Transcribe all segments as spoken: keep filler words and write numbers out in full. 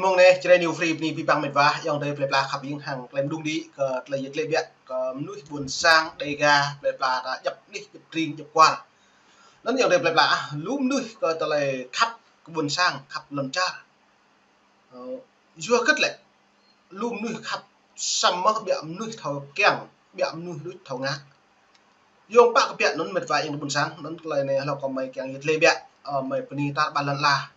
Mông anai, Jrai New Free bơni abih bang met wa, ayŏng adơi plơi pla khăp ƀing hăng klem đung đĭ kơ tơlơi yet lĕ biă kơ mơnuih ƀôn sang Dêga plơi pla ta djăp anih, djăp tring, djăp kwar. Anŭn ayŏng adơi plơi pla ah, lu mơnuih kơ tơlơi khăp kơ ƀôn sang, khăp lŏn čar. Ơ, yua hơget lĕ, lu mơnuih khăp samơ̆ ƀiă mơnuih thâo kiăng, ƀiă mơnuih đôč thâo ngă. Yua pă kơ biă anŭn met wa ayŏng adơi ƀôn sang, anŭn tơlơi anai hlâo kơ mơi kiăng yet lĕ biă, ơ, mơi bơni tar ƀar lŏn ala.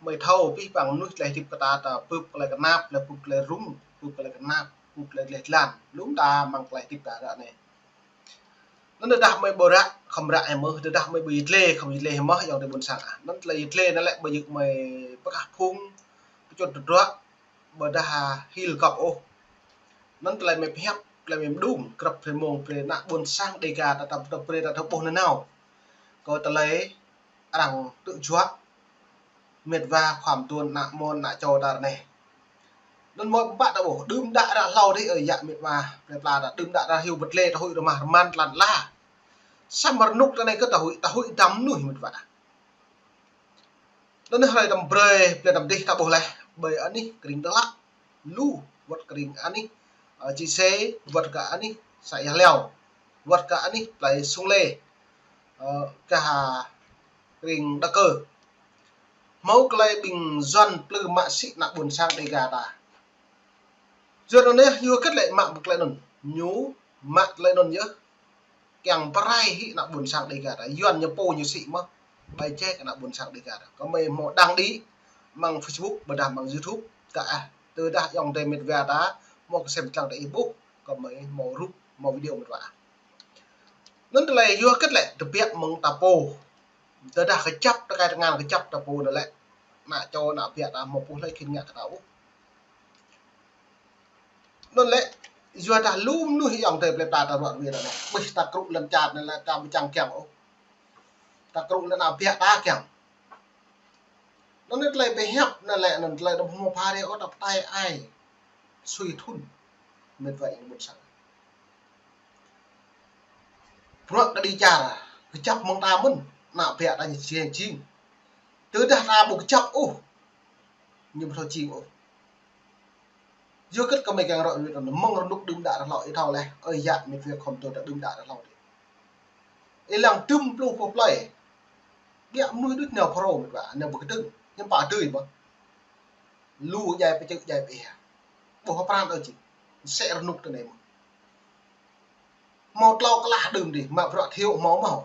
Mơi thâo abih bang mơnuih tơlơi hơdip kơ ta, ta bưp tơlơi kơnap, tơlơi bưp tơlơi rŭng, bưp tơlơi kơnap, bưp tơlơi dleh dlan. Lŏm ta mơ̆ng tơlơi hơdip ta ră anai. Anŭn tơdah mơi ƀu ră, khŏm ră hĭ mơ̆, tơdah mơi ƀu yet lĕ, khŏm yet lĕ hĭ mơ̆, ayŏng adơi ƀôn sang ah. Anŭn tơlơi yet lĕ anŭn lĕ ƀu djơ̆ mơi pơkah phung, pơčut tơdruă, ƀôdah hil gŏp ôh. Anŭn tơlơi mơi pơhiăp, tơlơi mơi mơđung, krăp brơi mông brơi ană ƀôn sang Dêga ta, ta, ta brơi ta thâo ƀuh nanao. Kơ tơlơi arăng tŭ juă, met wa khua mơtuan ană mon ană čô ta ră anai. Anŭn mơ̆ pă ta ƀuh, đưm đă ră hlâo dih, ơ yă met wa, plơi pla ta đưm đă ră hyu bơtlê ta huĭ rơmah rơman tlan la. Samơ̆ rơnŭk ta anai kơ ta huĭ, ta huĭ dăm mơnuih met wa. Anŭn anai hrơi tơm brơi, plơi tơm dih ta ƀuh laih, ƀơi anih kring Dak Lak. Lu, wơ̆t kring anih, ơ, Čư̆ Sê, wơ̆t kơ anih, să Ia Hleo, wơ̆t kơ anih, plơi Sung Lê, ơ, kơ ha kring Dak Kơ. Hmâo tơlơi ƀing Yuan plư mă sĭ ană ƀôn sang Dêga ta. Yuan anŭn yơh, yua hơget lĕ mă ƀu tơlơi anŭn. Ñu mă tơlơi anŭn yơh. Kiăng pơrai hĭ ană ƀôn sang Dêga ta. Yuan ñu pô ñu sĭ mơ̆. Ƀai jĕ kơ ană ƀôn sang Dêga ta. Kơ mơi hmâo đăng đĭ mơ̆ng Facebook, ƀôdah mơ̆ng YouTube. Kơ ah, tơdah ayŏng adơi met wa ta, hmâo kơsem lăng ta ih ƀuh. Kơ mơi hmâo rup, hmâo video met wa. Anŭn tơlơi yua hơget lĕ, tơbiă mơ̆ng ta pô. Tơdah kơjăp, tơkai tơngan kơjăp ta pô anŭn lĕ. Ană čô, ană biă ta hmâo pô hlơi khĭn ngă kơ ta ôh. Anŭn lĕ, yua dah lu mơnuih ayŏng adơi plơi pla ta ruă ruê ta anai. Ƀuh ta krŭ lŏn čar anai lĕ ta ƀu čang kiăng ôh. Ta krŭ lŏn ană biă ta kiăng. Anŭn anai tơlơi pơhiăp anŭn lĕ, anŭn tơlơi đăm hmâo phara ôh ta pơtai ai. Sui thŭn. Met wa ayŏng ƀôn sang. Bruă kơđi čar, kơjăp mơ̆ng ta mơ̆n, ană biă ta ñu jing jing. Tơdah ta ƀu kơjăp ôh, ñu ƀu thâo jing ôh. Yua hơget kơ mơi kiăng ră ruê ta anŭn, mơ̆ng rơnŭk đưm đă ră hlâo ih thâo laih, ơi yă met wa khŏm tui ta đưm đă ră hlâo dih. Ih lăng dŭm pluh boh plơi, ƀiă mơnuih đôč nao phrâo met wa, nao pơkơdơ̆ng, hiư̆m pă dưi mơ̆. Lu djai pơčư̆ djai pơiha. Ƀuh pran ơi jing. Sĕ rơnŭk ta anai mơ̆. Hmâo tlâo klah đưm dih, mă bruă Thiệu hmâo mơ̆.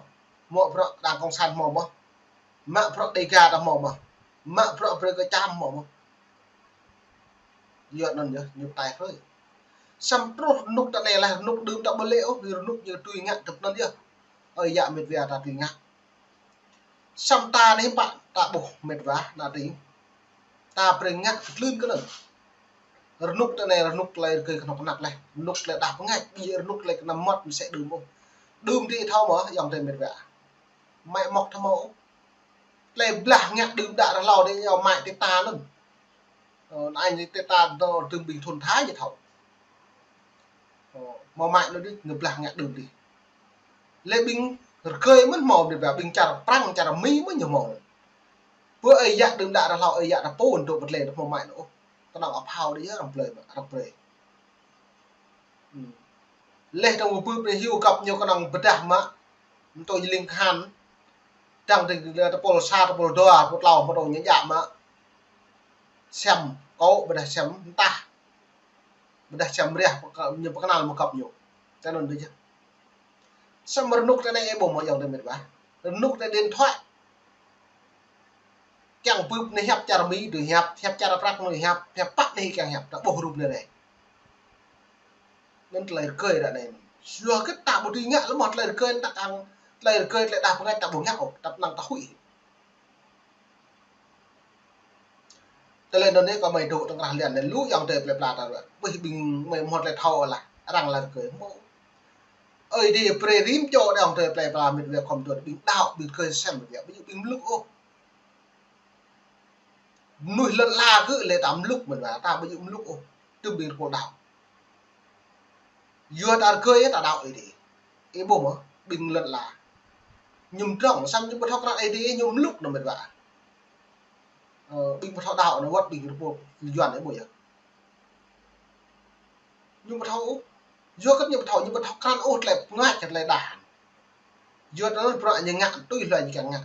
Mă bruă đảng cộng sản hmâo mơ̆. Mă bruă Dêga ta hmâo mơ̆. Mă bruă brơi kơ Čam hmâo mơ̆. Yua anŭn yơh, ñu pơtai hrơi. Samơ̆ truh rơnŭk ta anai laih, rơnŭk đưm ta ƀu lĕ ôh, rơnŭk ñu tui ngă tŭ anŭn yơh. Ơi yă met wa ta tui ngă. Samơ̆ ta anai pă ta ƀuh met wa, ană tring. Ta brơi ngă kơtlưn kơ anŭn. Rơnŭk ta anai rơnŭk tơlơi rơgơi kơnuk kơna laih. Rơnŭk tơlơi đah pơngač, ƀu djơ̆ rơnŭk tơlơi kơnăm mơmŏt mơsĕ đưm ôh. Đưm dih thâo mơ̆, ayŏng adơi met wa. Mă mŏk thâo mơ̆ ôh. Tơlơi blah ngă đưm đă ră hlâo dih, ayŏng mă tơta anŭn. Ơ, anŭn tơta dơ̆ng ƀing thŭn Thái ñu thâo. Ơ, hmâo mă anŭn dih, ñu blah ngă đưm dih. Lĕ ƀing rơgơi mơ̆n hmâo dih, ƀing čar Prăng, čar Mi mơ̆n ñu hmâo anŭn. Pơ ơi yă đưm đă ră hlâo, ơi yă ta pô anŭn dŏ pơtlĕ, hmâo mă anŭn ôh. Kơnơ̆ng ăp hao dih yơh, arăng plơi mă, arăng brơi. Hmm. Leh dơ̆ng pơpưp anai hyu găp ñu kơnơ̆ng pơdah mă. Mơtô jơling khan. Dăng dơ̆ng tơpul sa, tơpul dua, tơpul tlâo, mơtô ñu djă mă. Sem kô̆, pơdah sem mơtah. Pơdah sem mơriah, pơkă-, ñu pơkơnăl mơ̆ găp ñu. Tơ anŭn dih yơh. Samơ̆ rơnŭk ta anai ih ƀuh mơ̆ ayŏng adơi met wa. Rơnŭk ta anai điện thoại. Kiăng bưp anai hiăp čar Mi, dưi hiăp, hiăp čar Prăng anai hiăp, hiăp pă anai kiăng hiăp, ta ƀuh rup anai anai. Anŭn tơlơi rơgơi ră anai. Yua hơget ta ƀu dưi ngă lơ̆m mơ̆ tơlơi rơgơi ta kiăng, tơlơi rơgơi tơlơi đah pơngač ta ƀu ngă ôh, ta pơnăng ta huĭ. Tơlơi anŭn anai kơ mơi dŏ tơkrah lian anai lu ayŏng adơi plơi pla ta ruă. Ƀuh ƀing mơi hmâo tơlơi thâo lah, arăng lah rơgơi hmâo. Ơi Adai brơi rĭm čô ayŏng adơi plơi pla met wa khŏm tui ƀing đaŏ, ƀing rơgơi sem met wa, ƀing, ƀing mlŭk ôh. Mơnuih lŏn ala kơ lĕ ta mlŭk met wa, ta ƀu djơ̆ mlŭk ôh, tơm ƀing tơpul đaŏ. Yua ta rơgơi ta đaŏ Ơi Adai. Ih ƀuh mơ̆, ƀing lŏn ala. Ñu mdrŏng, samơ̆ ñu ƀu thâo krăn Ơi Adai, ñu mlŭk anŭn met wa. Ơ, ƀing ƀu thâo đaŏ anai wơ̆t ƀing rơpô Yuan anai ƀu yơh. Ñu ƀu thâo ôh. Yua kơ ñu ƀu thâo, ñu ƀu thâo krăn ôh tơlơi pơngač, tơlơi đah. Yua tơlơi bruă ñu ngă tui hloi ñu kiăng ngă.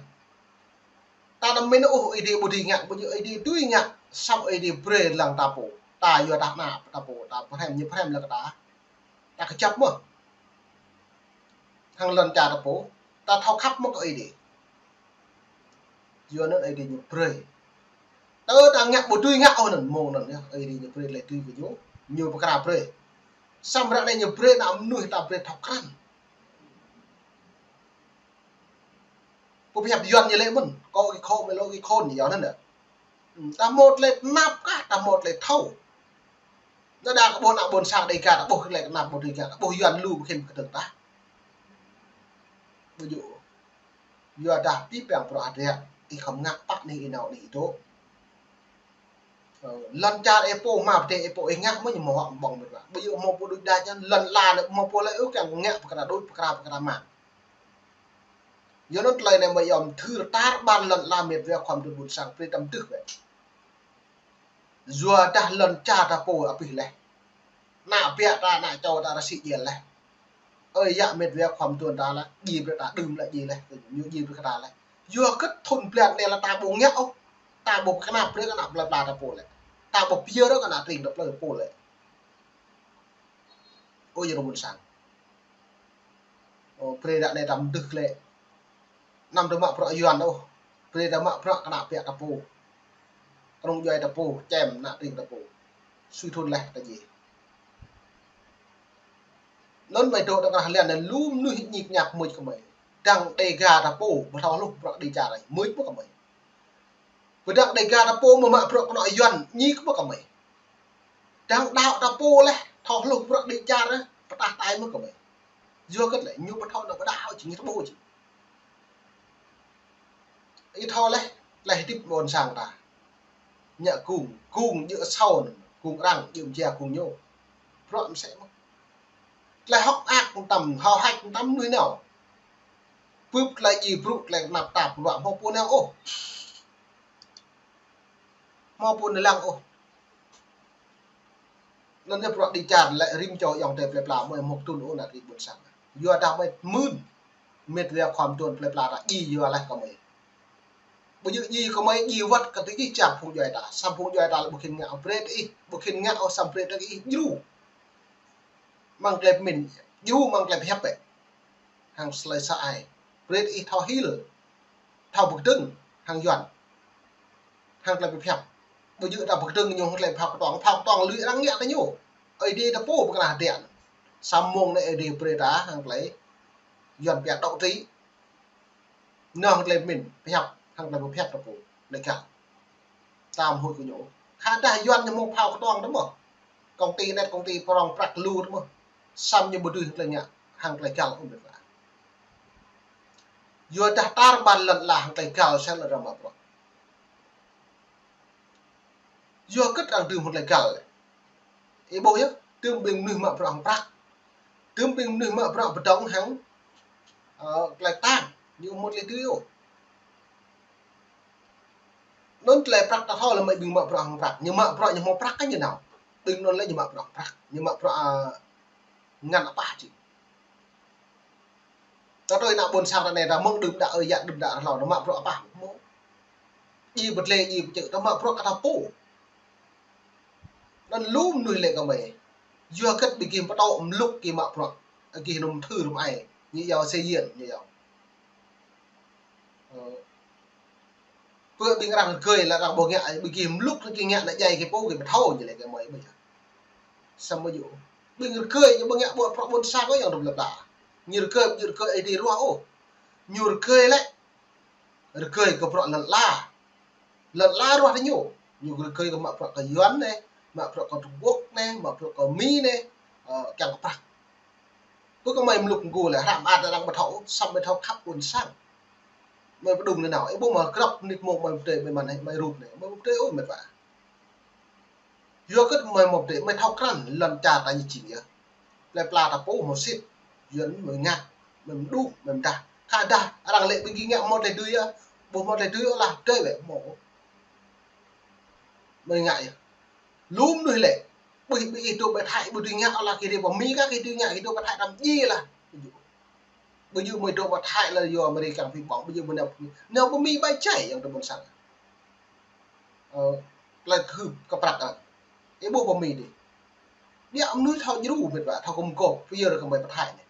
Ta đăm mĭn ôh Ơi Adai ƀu dưi ngă, ƀu djơ̆ Ơi Adai dưi ngă, samơ̆ Ơi Adai brơi lăng ta pô. Ta yua ta ană ta pô, ta pơhrăm ñu pơhrăm lăng ta. Ta kơjăp mơ̆n. Hăng lŏn čar ta pô, ta thâo khăp mơ̆n kơ Ơi Adai. Yua anŭn Ơi Adai ñu brơi. Tơdah ta ngă ƀu dưi ngă ôh anŭn, mơ̆ng anŭn yơh, Ơi Adai ñu brơi tơlơi dưi kơ ñu, ñu pơkra brơi. Samơ̆ ră anai ñu brơi ană mơnuih ta brơi thâo krăn. Pô pơhiăp Yuan ñu lĕ mơ̆n, kâo kơ khŏ mơ̆ lŏ kơ khŏn ñu anŭn yơh. Ta hmâo tơlơi tơnap kah, ta hmâo tơlơi thâo. Nă đa kơ ƀuh ană ƀôn sang Dêga, ta ƀuh tơlơi tơnap ƀuh Dêga, ta ƀuh Yuan lu ƀu khĭn kơdơ̆ng tah. Ƀu djơ̆. Yua dah pĭ păng bruă hơdră, ih khŏm ngă pă anai ih nao anai ih dŏ. Ơ, lŏn čar ih pô, hmua pơdai ih pô, ih ngă mơ̆n ñu hmâo hŏk ƀơ̆ng mơ̆n. Ƀu djơ̆ hmâo pô đôč đač, lŏn ala anai hmâo pô lĕ ih kiăng ngă pơkra đôč, pơkra, pơkra mă. Yua anŭn tơlơi anai mơ̆ yom thâo tar ƀar lŏn ala mĕt wa khua mơduôn ƀôn sang brơi tăm tưh wĕ. Yua dah lŏn čar ta pô abih laih. Ană ƀă ta, ană čô ta rơsĭ djel laih. Ơi yă mĕt wa khua mơduôn ta laih, djai brơi ta đưm laih djai laih, ñu djai brơi kơ ta laih. Yua kơ thun blan anai lĕ ta ƀu ngă ôh, ta ƀu pơkra brơi kơ ană plơi pla ta pô lĕ. Ta ƀu pơyơr kơ ană tring ta plơi pô lĕ. Ơ yơh rơmŭn sang. Ơ, brơi ră anai ta mơdưh lĕ. Anăm ta mă bruă Yuan ôh. Brơi ta mă bruă kơ ană ƀă ta pô. Kơnung djuai ta pô, čem ană tring ta pô. Sui thun laih ta djai. Anŭn mơi dŏ tơngah lian anai lu mơnuih ñik ñak mưč kơ mơi. Dăng Dêga ta pô, ƀu thâo hluh bruă Dêga rai. Mưč mơ̆ kơ mơi. Pơdăng Dêga ta pô mơ̆ mă bruă kơnuk Yuan, ñik mơ̆ kơ mơi. Dăng đaŏ ta pô lĕ, thâo hluh bruă Dêga ră, pơtah tai mơ̆ kơ mơi. Yua kơ lĕ, ñu ƀu thâo nao pơđaŏ či, ñu tơƀô či. Ih thâo lĕ, lĕ hơdip ƀôn sang ta. Ñu kung, kung djơ̆ sâu, kung arăng djơ̆ mơja kung ñu. Bruă mơsĕ mơ̆n. Tơlơi hơ̆k mơak mơtam, hao hač mơtam mơnuih nao. Bưp tơlơi djai brŭ, tơlơi tơnap tap, bruă hmâo pô nao ôh. Hmâo pô nao lăng ôh. Anŭn yơh bruă Dêga lĕ rĭm čô ayŏng adơi plơi pla mơi hmâo tŭ ôh ană tring ƀôn sang. Yua dah mơi mưn. Mĕt wa khua mơduôn plơi pla ta djai yua laih kơ mơi. Ƀu djơ̆ djai kơ mơi djai wơ̆t kơ tơlơi ih čăp phung djuai ta. Samơ̆ phung djuai ta lĕ ƀu khĭn ngă ôh brơi ih, ƀu khĭn ngă ôh samơ̆ brơi tơlơi ih djru. Mơ̆ng tơlơi pơmĭn, djru mơ̆ng tơlơi pơhiăp bĕ. Hăng tơlơi sa ai. Brơi ih thâo hil. Thâo pơkơdơ̆ng hăng Yuan. Hăng tơlơi pơhiăp. Ƀu djơ̆ ta pơkơdơ̆ng ñu hăng tơlơi phao kơtuang, phao kơtuang lui arăng ngă ta ñu. Ơi Adai ta pô pơkra hơdră. Samơ̆ mơ̆ng anai Ơi Adai brơi ta hăng tơlơi Yuan pia độc trị. Nao hăng tơlơi pơmĭn, pơhiăp, hăng tơlơi pơhiăp ta pô, lĕ găl. Tam hơi kơ ñu. Khă dah Yuan ñu hmâo phao kơtuang ta mơ̆n. Công ty net, công ty prong prăk lu ta mơ̆n. Samơ̆ ñu ƀu dưi hăng tơlơi ngă, hăng tơlơi găl ôh mĕt wa. Yua dah tar ƀar lŏn ala hăng tơlơi găl sel arăng mă bruă. Yua kơ arăng dưm hăng tơlơi găl. Ih ƀuh yơh, tơm ƀing mơnuih mă bruă hăng prăk. Tơm ƀing mơnuih mă bruă pơdŏng hăng, ơ, tơlơi tang, ñu hmâo tơlơi tui ôh. Anŭn tơlơi prăk ta thâo lĕ mơi ƀing mă bruă hăng prăk. Ñu mă bruă ñu hmâo prăk kơ ñu nao. Ƀing anŭn lĕ ñu mă bruă hăng prăk. Ñu mă bruă, ơ, ngăn apah či. Ta tui ană ƀôn sang ta anai ta mơ̆ng đưm đă ơi yă đưm đă hlâo ta mă bruă apah mơ̆n. Djai pơtlĕ djai pơčeh ta mă bruă kơ ta pô. Anŭn lu mơnuih lĕ kơ mơi. Yua kơ ƀing gih pơtô mluk gih mă bruă. Gih num thưr mă ai. Ñu yua sê yên ñu yua. Ơ. Pơ ƀing arăng rơgơi lĕ arăng ƀu ngă, ƀing gih mluk gih ngă ană djai gih pô gih ƀu thâo ñu lĕ kơ mơi ƀu yơh. Samơ̆ yơh. Ƀing rơgơi ñu ƀu ngă ƀu bruă ƀôn sang kơ ayŏng adơi plơi pla. Ñu rơgơi, ñu rơgơi Ơi Adai ruah ôh. Ñu rơgơi lĕ. Rơgơi kơ bruă lŏn ala. Lŏn ala ruah ta ñu. Ñu rơgơi kơ mă bruă kơ Yuan anai, mă bruă kơ Trung Quốc anai, mă bruă kơ Mi anai, ơ, kiăng kơ prăk. Pơ kơ mơi mluk mgu lĕ, hră mơak arăng ƀu thâo, samơ̆ mơi thâo khăp ƀôn sang. Mơi pơđŭng anai nao, ih ƀuh mă grăp mơnit mông mơi pơdơi, mơi mă anai, mơi rup anai, mơi pơdơi ôh mĕt wa. Yua kơ mơi mă pơdơi, mơi thâo krăn, lŏn čar ta ñu jing yơh. Plơi pla ta pô hmâo sĭt, Yuan mơi ngă, mơi mơđŭ, mơi mơdah. Khă dah, arăng lĕ ƀing gih ngă hmâo tơlơi dưi yơh, ƀu hmâo tơlơi dưi ôh lah, pơdơi wĕ hmâo. Mơi ngă yơh. Lŏm mơnuih lĕ. Ƀơi, ƀơi ih dŏ pơ Thái, ƀơi tui ngă ala kơ ih dŏ pơ Mi kah, kơ ih tui ngă, ih dŏ pơ Thái đăm djai lah. Ƀu djơ̆ mơi dŏ pơ Thái lah yua Amerika phi ƀơ̆ng, ƀu djơ̆ mơi nao pơ Mi. Nao pơ Mi ƀai čai yŏng tơ ƀôn sang. Ơ, tơlơi kơ hưp kơ prăk ah. Ih ƀuh pơ Mi dih. Biă mơnuih thâo djru mĕt wa, thâo kơmkŏp, pơyơr kơ mơi pơ Thái anai.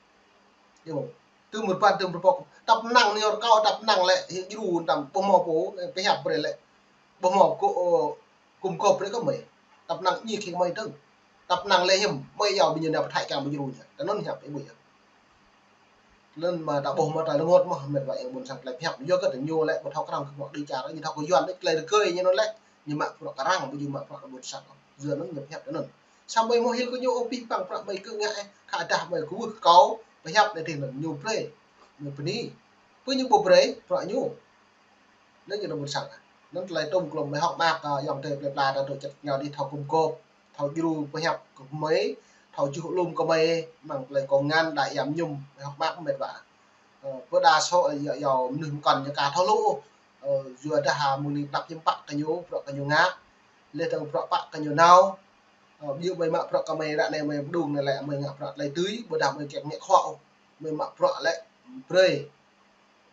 Yơh. Tơm rơpan, tơm rơpŏk. Tăp năng ñu rơkâo, tăp năng lĕ, hĭ djru tăm, ƀu hmâo pô, ơ, pơhiăp brơi lĕ. Ƀu hmâo kơ, ơ, kơmkŏp brơi kơ mơi. Tăp năng ñu khĭ mơi tơ̆ng. Tăp năng lĕ hiư̆m, mơi yua ƀing ñu nao pơ Thái kiăng ƀu djru ñu. Tơ anŭn hiăp ih ƀuh yơh. Anŭn mă ta ƀuh mă ta rơngot mơ̆n mĕt wa yơh ƀôn sang tơlơi pơhiăp. Yua kơ tơ ñu lĕ ƀu thâo kơ arăng kơ mơ̆ng đĭ čar, ñu thâo kơ Yuan đĭ tơlơi rơkơi ñu anŭn lĕ. Ñu mă bruă kơ arăng, ƀu djơ̆ mă bruă kơ ƀôn sang. Yua anŭn ñu pơhiăp tơ anŭn. Samơ̆ mơ̆ hil kơ ñu ôh pih păng bruă mơi kơ ngă, ơ, khă dah mơi kơ wơh kâo, pơhiăp anai tih anŭn ñu brơi. Mơi bơni. Pơ ñu ƀu brơi, bruă ñu. Anŭn ñu anŭn ƀôn sang. Anŭn tơlơi tơm klom mơi hŏk mă kơ yŏng adơi plơi pla ta dŏ čăt ñu dih thâo kơmkŏp, thâo djru pơhiăp kơ mơi, thâo juh lŏm kơ mơi, mơ̆ng tơlơi kông ngăn đa iăm mơñum, mơi hŏk mă mĕt wa. Ơ, pơ đa số, ơ, yua, yua mơnuih mơkŏn ñu ka thâo lu. Ơ, yua dah ha mơ̆ng anai tơnap hiư̆m pă kơ ñu, bruă kơ ñu ngă. Leh tơ̆ng bruă pă kơ ñu nao. Ơ, ƀu djơ̆ mơi mă bruă kơ mơi ră anai mơi pơđung anai lĕ mơi ngă bruă tơlơi tui, ƀôdah mơi kiăng ngă khua ôh. Mơi mă bruă lĕ brơi.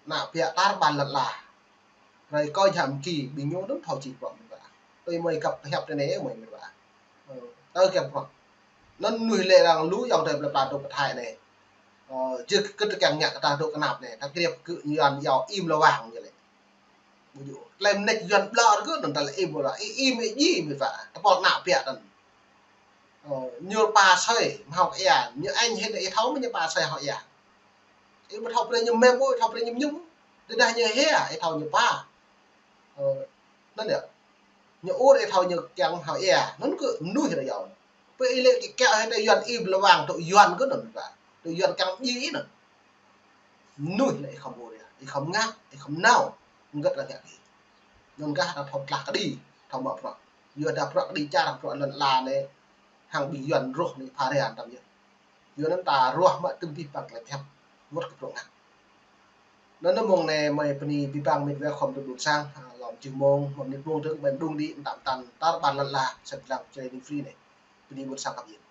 Ană biă tar ƀar lŏn ala. Rai kơ jăm ki ƀing ñu anŭn thâo či bruă mĕt wa. Tui mơi găp pơhiăp tơ anai mơi mĕt wa. Ơ, tơ kiăng bruă. Anŭn mơnuih lĕ arăng lu yŏng adơi plơi pla dŏ pơ Thái anai. Ơ, jơ̆ kơ tơ kiăng ngă kơ ta dŏ kơnap anai. Ta krep kơ Yuan yua im lawang ñu lĕ. Ƀu djơ̆. Tơlơi mơneč Yuan ƀlŏr kơ anŭn ta lĕ im ƀu lŏ. Ih im ih djai mĕt wa. Tơpul ană biă anŭn. Ơ, ñu pơsơi, mă hŏk ia. Ñu añ hĭ ih thâo mơ̆ ñu pơsơi hŏk ia. Ih ƀu thâo brơi ñu mem ôh, ih thâo brơi ñu mơñum. Tơdah ñu hia, ih thâo ñu pă. Ơ, anŭn yơh. Ñu ur ih thâo ñu kiăng hŏk ia. Anŭn kơ mơnuih ră yua. Pơ ih lĕ kơ kiăng hĭ tơ Yuan im lawang tŭ Yuan kơ anŭn wa. Tŭ Yuan kiăng djai anŭn. Mơnuih lĕ ih khŏm ur yơh, ih khŏm ngă, ih khŏm nao, hơget arăng ngă kơ ih. Anŭn kah arăng thâo tlah kơđi, thâo mă bruă. Yua dah bruă kơđi čar, bruă lŏn ala anai, hăng ƀing Yuan rŏh anai pha rai tăm yơh. Yua anŭn ta ruah mă tơm pih păng tơlơi pơhiăp, wơ̆t kơ bruă ngă. Anŭn mơ̆ng anai mơi bơni pih păng mĕt wa khŏm tŭ ƀôn sang, ha, lŏm jơhmông, mơ̆ng anai mơ̆ng dơ̆ng, mơi pơđung đĭ, mơtam mơtam, tar ƀar lŏn ala, sat lăng, Jrai Ning Free anai. Bơni ƀôn sang khăp yơh.